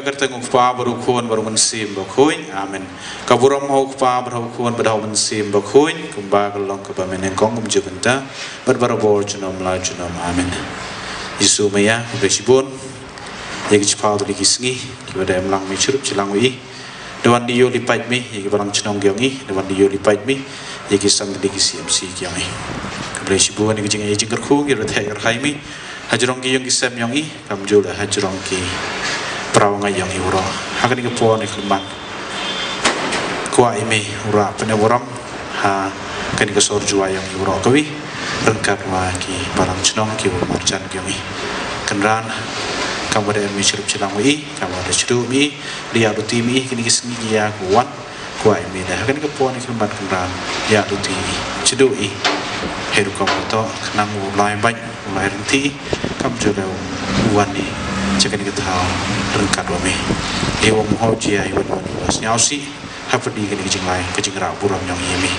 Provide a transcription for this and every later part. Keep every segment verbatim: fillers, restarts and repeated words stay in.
Kyrteng U Kpa bad U Khun bad U Mynsiem Bakhuid. Amen. Ka burom ha U Kpa bad ha U Khun bad ha U Mynsiem Bakhuid, kumba ka long kaba mynnyngkong kum jubynta bad barabor junom la junom. Amen. Jisu maya, khublei shibun ïa ki chiphaw tylli ki sngi kiba da em lang me chirup chilang wi. Da wan da ïoh lipait me ïa ki balang chnong ki ong i, da wan da ïoh lipait me ïa ki san tylli ki C M C ki ong i. Khublei shibun ïa ki jingïa jingkyrkhu ki rethei kyrhai me ha jrong ki ïong ki sem ïong i, kam ju la ha jrong ki praw nga ïong i waroh. Ha kane ka por ne khlem ban kwah ïa me u rah pyneh warom ha kane ka sor jua ïong i waroh kawi, ryngkat wa ki balang chnong ki wa marjan ki ïong i. Kynran, kam wa da em me chirup chilang wa i, kam wa da chirup me i, da ïa ruti me i kine ki sngi ki ïa ka wan. Kwah ïa me da ha kane ka por ne khlem ban kynran, ïa ruti i, chirup i. Hei rukom to khnang u lai bad u lai rynti, kam ju da u wan i cha kane ka thaw ryngkat wa me. Ïa u mho jia ïa u wan u sñiaw si ha pyrdi kane ka jinglai ka jingrah burom ïong i me.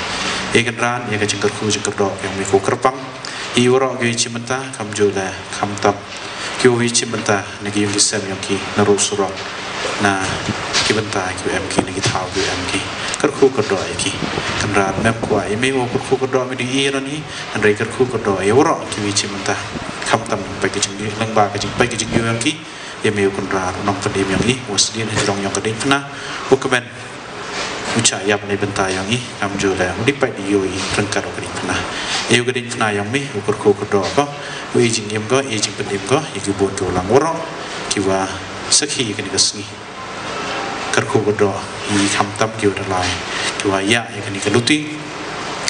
Ïa kynran ïa ka jingkyrkhu jingkyrdoh ïong me ko kyrpang. Ïa waroh ki chimbynta kam ju da khamtam ki wi chimbynta na ki ïong ki sem ïong ki na ruh surok na ki bynta ki em ki na ki thaw ki em ki. Kyrkhu kyrdoh ïa ki. Kynran mem kwah ïa me u kyrkhu kyrdoh me di i ron i. Hynrei kyrkhu kyrdoh ïa waroh ki wi chimbynta. Khamtam peit ka jingïoh lyngba ka jingpeit ka jingïoh ïong ki. Ïa me u Kynran u Nongpynim ïong i, u sdien ha jrong ïong ka diengphna, u kmen u chah ïap na bynta ïong i, kam ju da u dei peit ïa u i ryngkat u ka diengphna. Ïa u ka diengphna ïong me u kyrkhu kyrdoh ko, u i jingim ko, i jingpynim ko ïa ki bun ki u lang waroh ki wa sakhi ïa kane ka sngi. Kyrkhu kyrdoh ïa i khamtam ki wa da lai ki wa ïa ïa kane ka luti.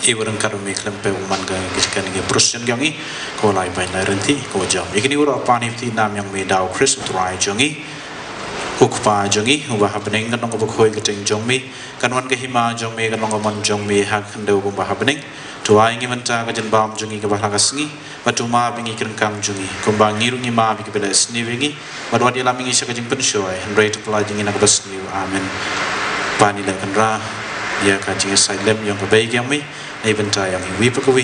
Ïa wa ryngkat u me khlem pep u man ka ka ka ka procession jong i, ko lai bai lai rynti ko jam ïa kane u rah pan ïa phi nam ïong me da u Khrist u Trai jong i. U Kpa jong i uba ha bneng, kan long kaba khoi ka kyrteng jong me, kan wan ka hima jong me, kan long ka mon jong me ha ka khyndew kumba ha bneng. To ai ngi mynta ka jingbam jong i kaba ha la ka sngi. Bad to map ïa ngi ki ryngkang jong ngi kumba ngi ruh ngi map ïa kiba leh sniew ïa ngi. Bad wat ïalam ïa ngi sha ka jingpynshoi, hynrei to pyllait ïa ngi na kaba sniew. Amen. Kpa ngi la kynrad ïa ka jingïasaid lem ïong ka bei ka ïong me na bynta ïong i wi pa ka wi.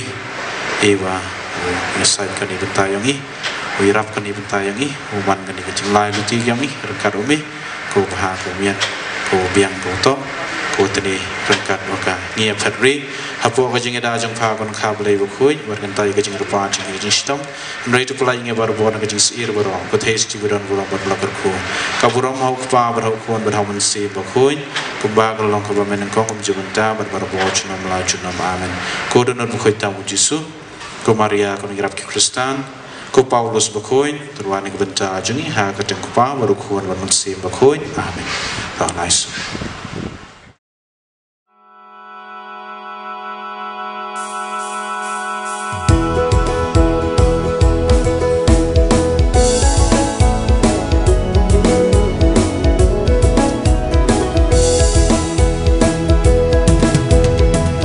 Ïa wa u ïasaid ka na bynta ïong i, u ïarap ka na bynta ïong i, u man ka na ka jinglai luti ïong i ryngkat u me. Ko bha, ko miat, ko biang, ko to, ko tne ryngkat wa ka ngi ïa phet ri hapoh ka jingïada jong pha Kong Kha Blei bakhuid, wat kynta ïa ka jingkyrpad jong ka jingshitom. Hynrei to pyllait ïa ngi barabor na ka jingsyier baroh, ko thei sha ki ba don burom bad ba la kyrkhu. Ka burom ha u Kpa bad ha u Khun bad ha u Mynsiem Bakhuid, kumba ka long kaba mynnyngkong kum jubynta bad barabor junom la junom. Amen. Ko donor bakhuid tam u Jisu, ko Maria ko nongïarap ki Khristan, ko Paulus bakhuid, to wan na ka bynta jong ngi ha ka kyrteng u Kpa bad u Khun bad u Mynsiem Bakhuid. Amen. Ka nai su.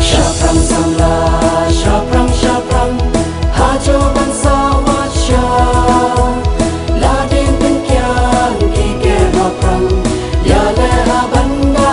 Shaphrang samla, shaphrang, shaphrang, ha jong ban sawat sha. La dien pynkiang ki ker ma phrang, ïa leh ha ban da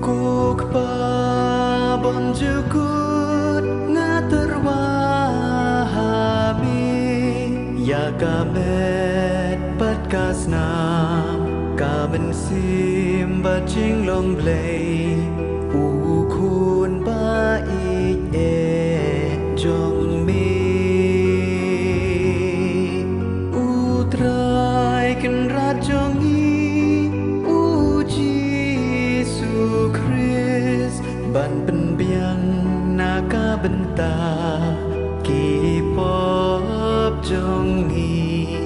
Ko Kpa bymjukut, nga tyrwa ha me ïa ka met bad ka snam, ka mynsiem bad jinglong Blei, u Khun ba ïeit jong me. U Trai Kynrad jong ngi, u Jisu Khrist, ban pynbiang na ka bynta ki pop jong ngi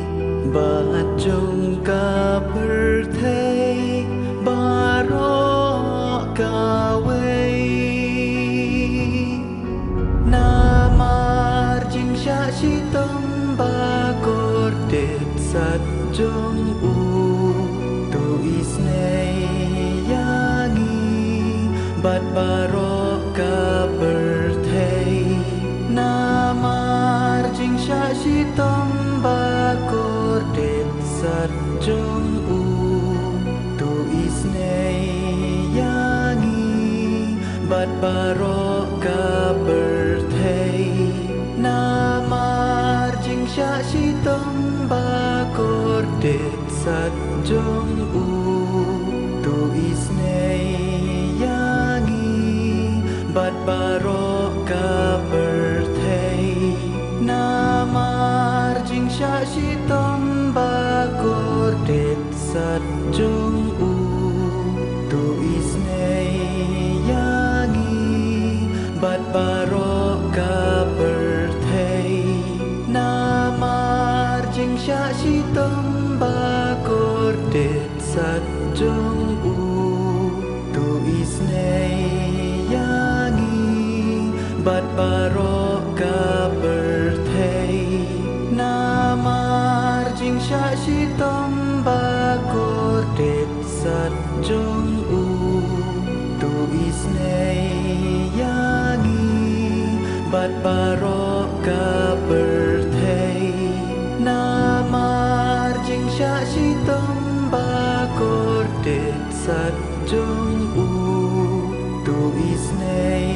bad jong ka pyrthei baroh kawei. Namar jingshah shitom ba kordit sat jong u, to isynei ïa ngi bad baroh ka pyrthei. Namar jingshah shitom ba kordit sat jong u, to isynei ïa ngi bad baroh ka pyrthei. Namar jingshah shitom ba kordit sat jong u, to isynei ïa ngi bad baroh ka pyrthei. Namar jingshah shitom ba kordit sat jong u, to isynei ïa ngi bad baroh ka pyrthei. Namar jingshah shitom ba kordit sat jong u, to isynei ïa ngi bad baroh ka pyrthei. Namar jingshah shitom ba kordit sat jong u, to isynei ïa ngi bad baroh ka pyrthei. Namar jingshah shitom ba kordit sat jong u, to isynei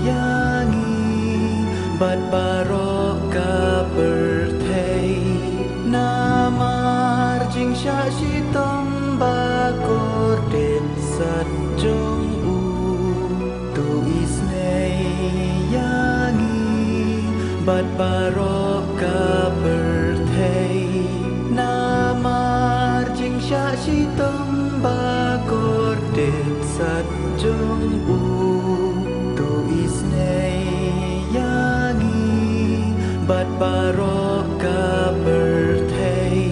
ïa ngi bad baroh ka pyrthei. Namar jingshah shitom ba kordit sat jong u, to isynei ïa ngi bad baroh ka pyrthei. Namar jingshah shitom ba kordit sat jong u, to isynei ïa ngi bad baroh ka pyrthei.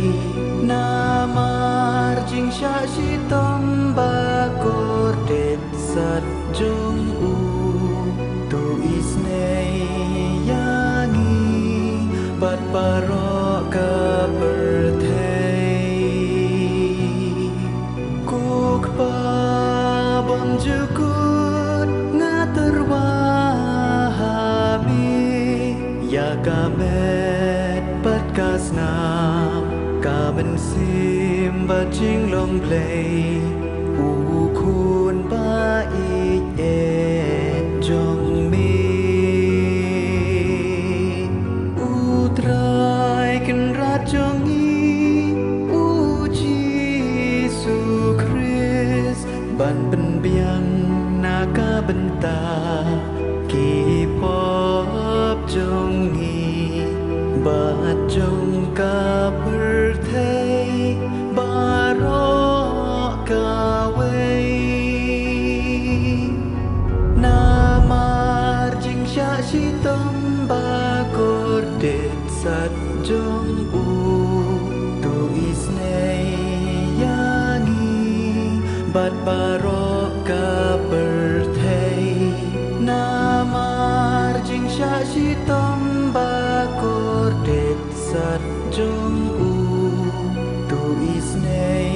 Namar jingshah shitom ba kordit sat jong u, to isynei ïa ngi bad baroh ka pyrthei. Ko Kpa bymjukut, nga tyrwa ha me ïa ka met bad ka snam, ka mynsiem bad jinglong Blei, u Khun ba ïeit jong me. U Trai Kynrad jong ngi, u Jisu Khrist, ban pynbiang na ka bynta ki pop jong ngi bad jong ka pyrthei baroh kawei. Namar jingshah shitom ba kordit sat jong u, to isynei ïa ngi bad baroh ka pyrthei. Namar jingshah shitom ba kordit sat jong u, to isynei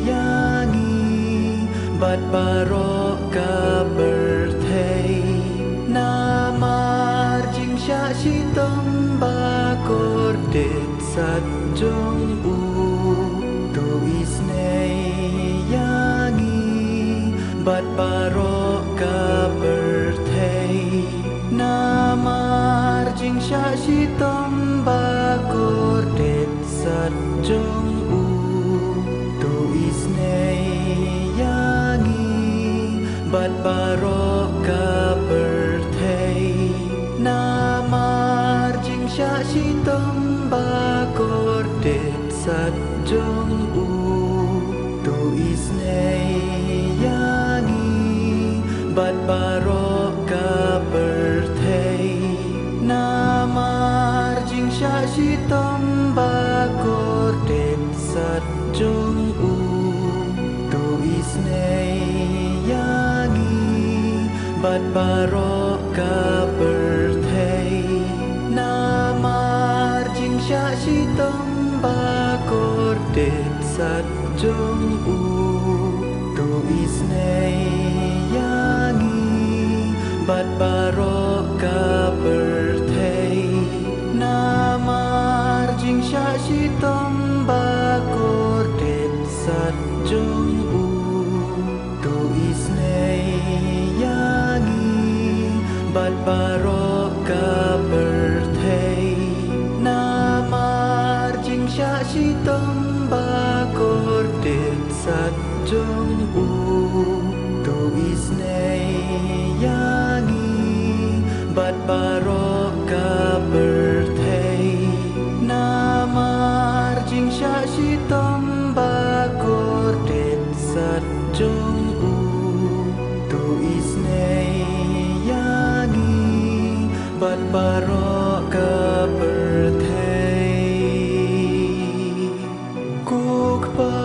ïa ngi bad baroh ka pyrthei. Namar jingshah shitom ba kordit sat jong u, to isynei ïa ngi bad baroh bad baroh ka pyrthei. Namar jingshah shitom ba kordit sat jong u, to isynei ïa ngi bad baroh ka pyrthei. Namar jingshah shitom ba kordit sat jong u, to isynei ïa ngi bad baroh ka pyrthei. Namar jingshah shitom ba kordit sat jong u, to isynei ïa ngi bad baroh ka pyrthei. Namar jingshah shitom ba kordit sat jong u, to isynei ïa ngi bad baroh ka pyrthei. Namar jingshah shitom ba kordit sat jong u, to isynei ïa ngi bad baroh ka pyrthei. Namar jingshah shitom ba kordit sat jong u, to isynei ïa ngi bad baroh ka pyrthei. Ko Kpa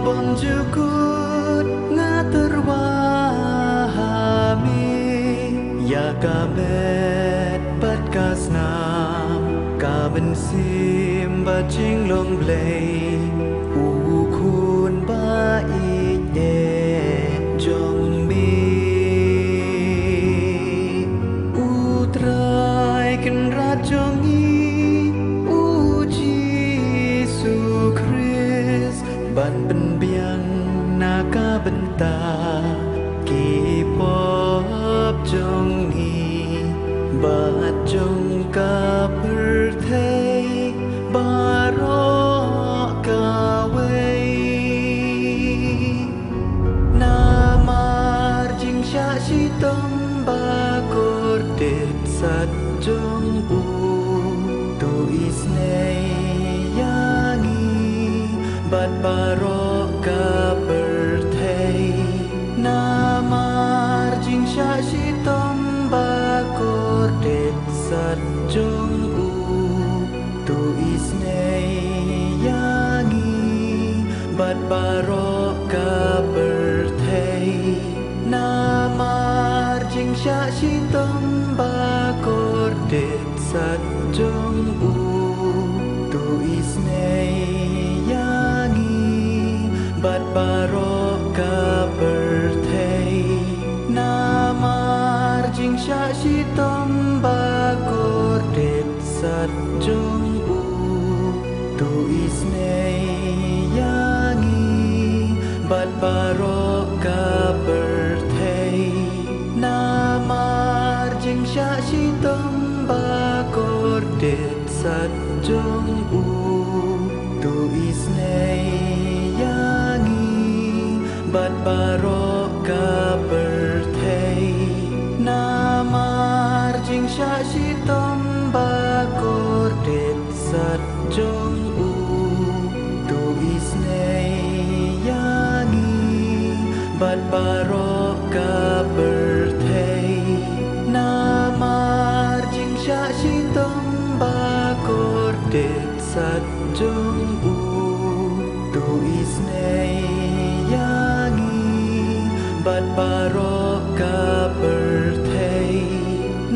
bymjukut, nga tyrwa ha me ïa ka met bad ka snam, ka mynsiem bad jinglong Blei, u Khun ba ïeit jong me. U Trai Kynrad jong ngi, u Jisu Khrist, ban pynbiang na ka bynta ki pop jong ngi bad jong ka pyrthei baroh kawei. Namar jingshah shitom ba kordit sat jong u, to isynei ïa ngi bad baroh ka pyrthei. Namar jingshah shitom ba kordit sat jong u, to isynei ïa ngi bad baroh ka pyrthei. Namar jingshah shitom ba kordit sat jong u, to isynei ïa ngi bad baroh ka pyrthei. Namar jingshah shitom ba kordit sat jong u, to isynei ïa ngi bad baroh ka pyrthei. Namar jingshah shitom ba kordit sat jong u, to isynei ïa ngi bad baroh ka pyrthei. Namar jingshah shitom ba kordit sat jong u, to isynei ïa ngi bad baroh ka pyrthei. Namar jingshah shitom ba kordit sat jong u, to isynei ïa ngi bad baroh ka pyrthei.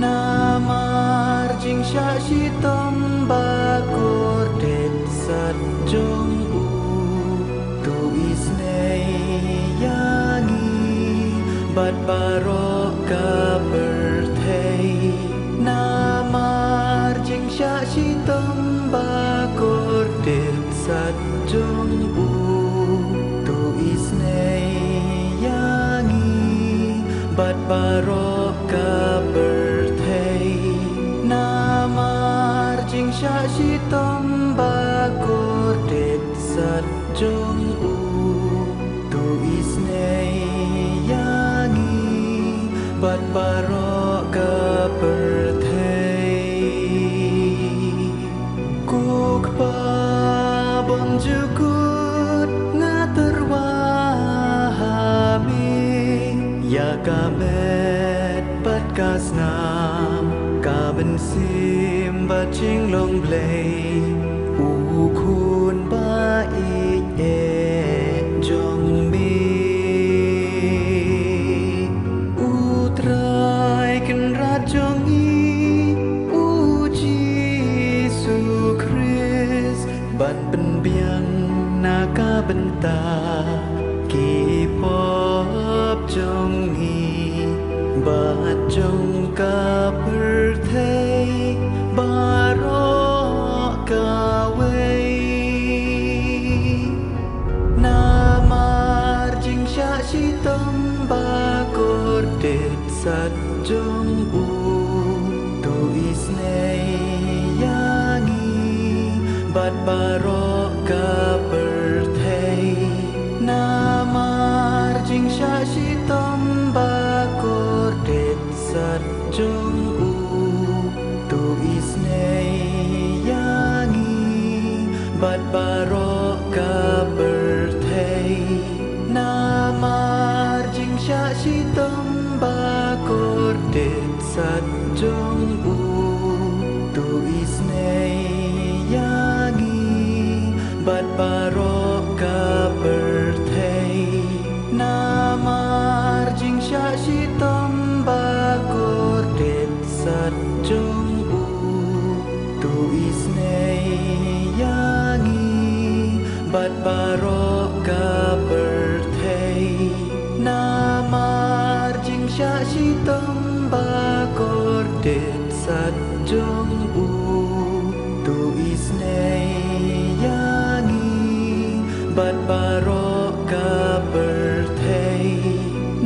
Namar jingshah shitom ba kordit sat jong u, to isynei ïa ngi bad baroh ka pyrthei. Namar jingshah shitom ba kordit sat jong u, to isynei ïa ngi bad baroh ka pyrthei. Namar jingshah shitom ba kordit sat jong u, to isynei ïa Ka met bad ka snam, ka mynsiem bad jinglong Blei, u khun ba ïeit jong me. U Trai Kynrad jong ngi, u Jisu Khrist, ban pynbiang na ka bynta ki pop jong ngi bad jong ka pyrthei baroh kawei. Namar jingshah shitom ba kordit sat jong u, to isynei ïa ngi bad baroh ka pyrthei. Namar jingshah shitom ba kordit sat jong u, to isynei ïa ngi bad baroh ka pyrthei. Namar jingshah shitom ba kordit sat jong u, to isynei ïa ngi bad baroh ka pyrthei. Namar jingshah shitom ba kordit sat jong u, to isynei ïa ngi bad baroh ka pyrthei. Namar jingshah shitom ba kordit sat jong u, to isynei ïa ngi bad baroh ka pyrthei.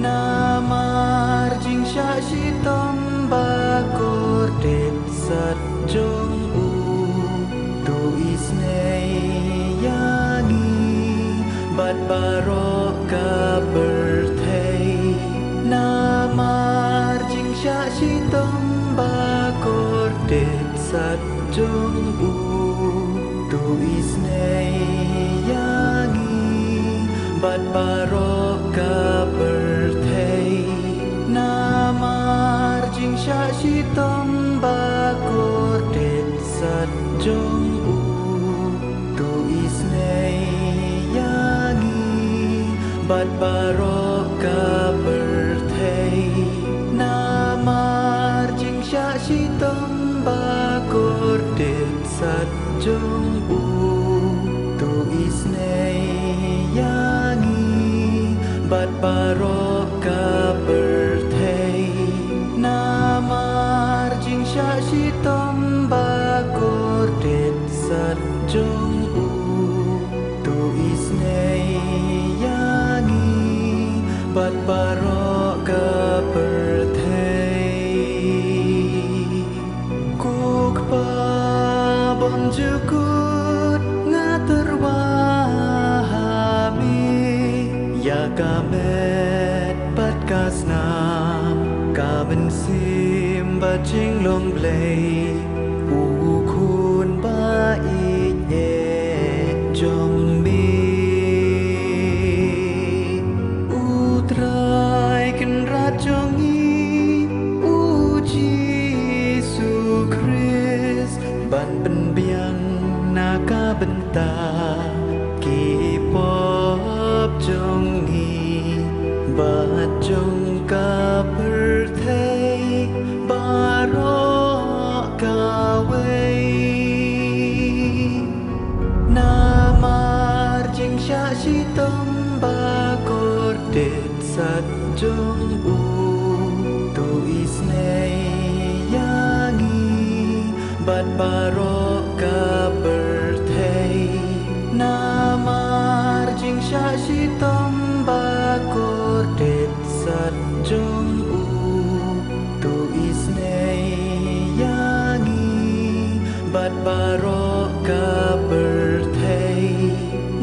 Namar jingshah shitom ba kordit sat jong u, to isynei ïa ngi bad baroh ka pyrthei. Namar jingshah shitom ba kordit sat jong u, to isynei ïa ngi bad baroh ka pyrthei. Namar jingshah shitom ba kordit sat jong u, to isynei ïa ngi bad baroh ka pyrthei. Namar jingshah shitom ba kordit sat jong u, to isynei ïa ngi bad baroh ka pyrthei. Namar jingshah shitom ba kordit sat jong u, to isynei ïa ngi bad baroh ka pyrthei. Ko Kpa bymjukut, nga tyrwa ha me ïa ka met bad ka snam, ka mynsiem bad jinglong Blei, u khun ba ïeit jong me. U Trai Kynrad jong ngi, u Jisu Khrist, ban pynbiang na ka bynta ki pop jong ngi bad jong ka pyrthei baroh kawei. Namar jingshah shitom ba kordit sat jong u, to isynei ïa ngi bad baroh ka pyrthei. Namar jingshah shitom ba kordit sat jong u, to isynei ïa ngi bad baroh ka pyrthei.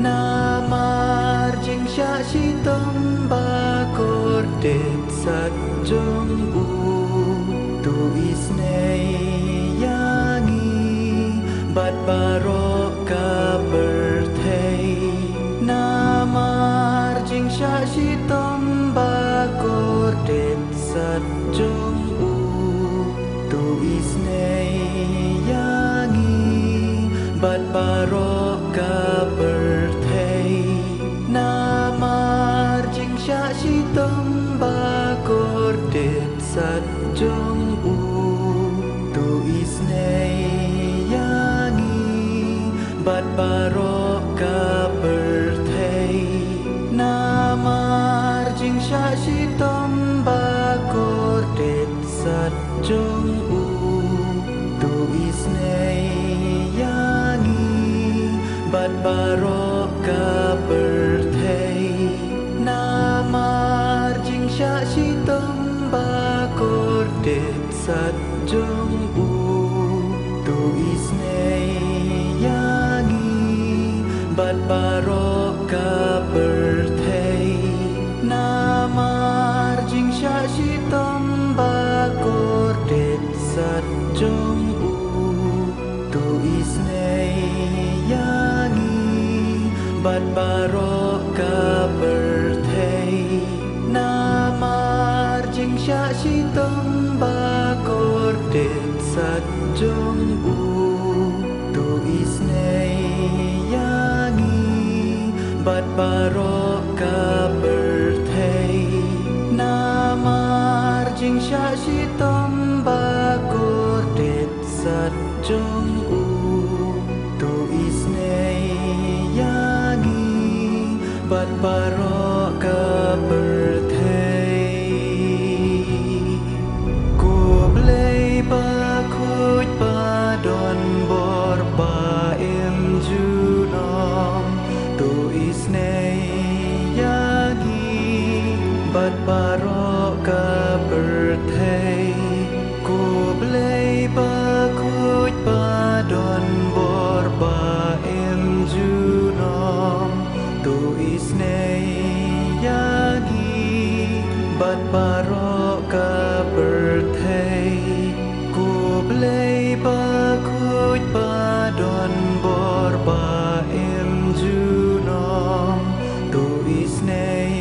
Namar jingshah shitom ba kordit sat jong u, to isynei ïa ngi bad baroh ka pyrthei. Namar jingshah shitom ba kordit Sat jong u, to isynei ïa ngi bad baroh ka pyrthei. Namar jingshah shitom ba kordit sat jong u, to isynei ïa ngi bad baroh ka pyrthei. Namar jingshah shitom ba kordit sat jong u, to isynei ïa ngi bad baroh ka pyrthei. Namar jingshah shitom ba kordit sat jong u, to isynei ïa ngi bad baroh ka pyrthei. Namar jingshah shitom ba kordit sat jong u, to isynei ïa ngi bad baroh ka pyrthei. Namar jingshah shitom ba kordit sat jong u, to isynei ïa ngi bad baroh ka pyrthei. Namar jingshah shitom ba kordit sat jong u, to isynei ïa ngi bad baroh ka pyrthei. Ko Blei bakhuid ba don bor ba im junom, to isynei ïa ngi bad baroh ka pyrthei. Ko Blei bakhuid ba don bor ba im junom, to isynei ïa ngi bad baroh ka pyrthei. Ko Blei bakhuid ba don bor ba im junom, to isynei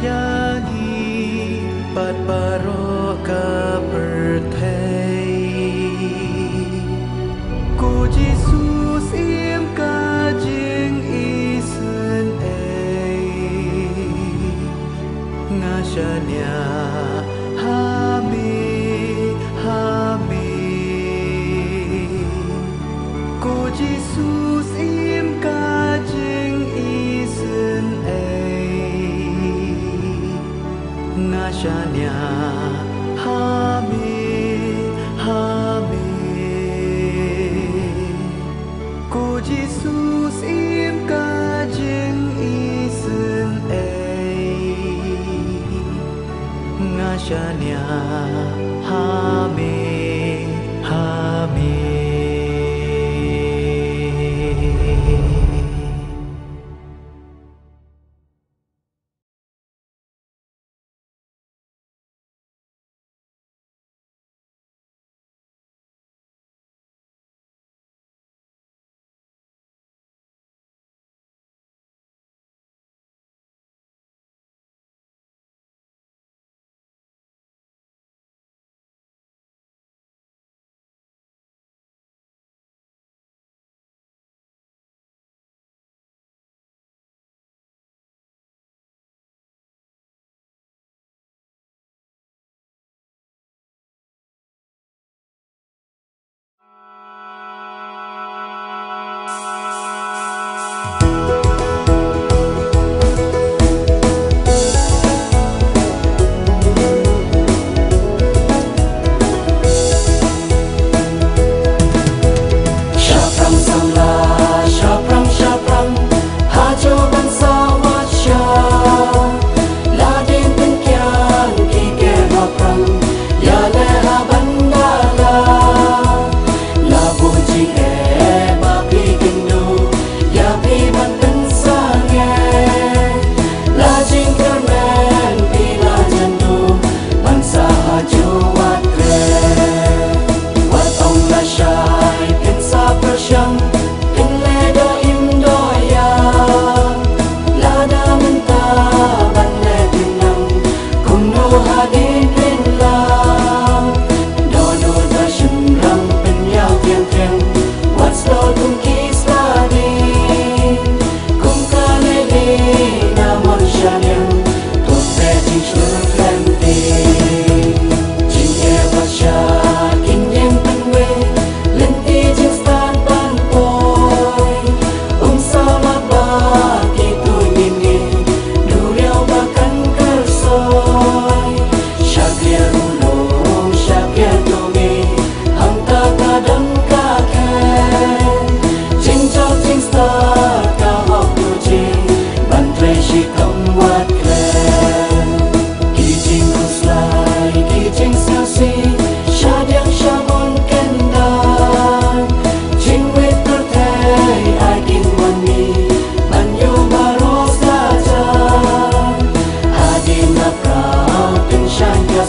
ïa ngi bad baroh ka pyrthei. Ko Jisu, im ka jingisynei, nga shaniah ha me, ha me. Ko Jisu, im ka jingisynei, nga shaniah ha me, ha me. Ko Jisu, im ka jingisynei, nga shaniah ha me, ha me.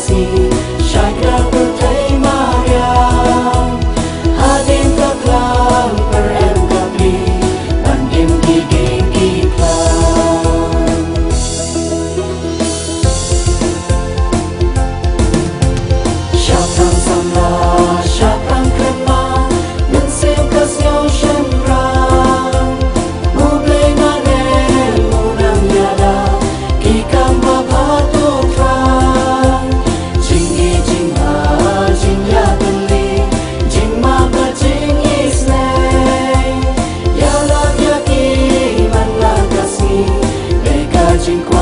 Shakra pyrthei Maria, hadien ka klang pyrem ka pli, ban dim ki dieng ki klang. Shaphrang samla, shaphrang kynmaw, mynsiem ka sngew shynrang. U Blei nga ngeit u nang ïada ki kam ba pha tu thrang. Jingïeit jingma jingïatylli, jingmap bad jingisynei. Ïalap ïa ki man la ka sngi, dei ka jingkwah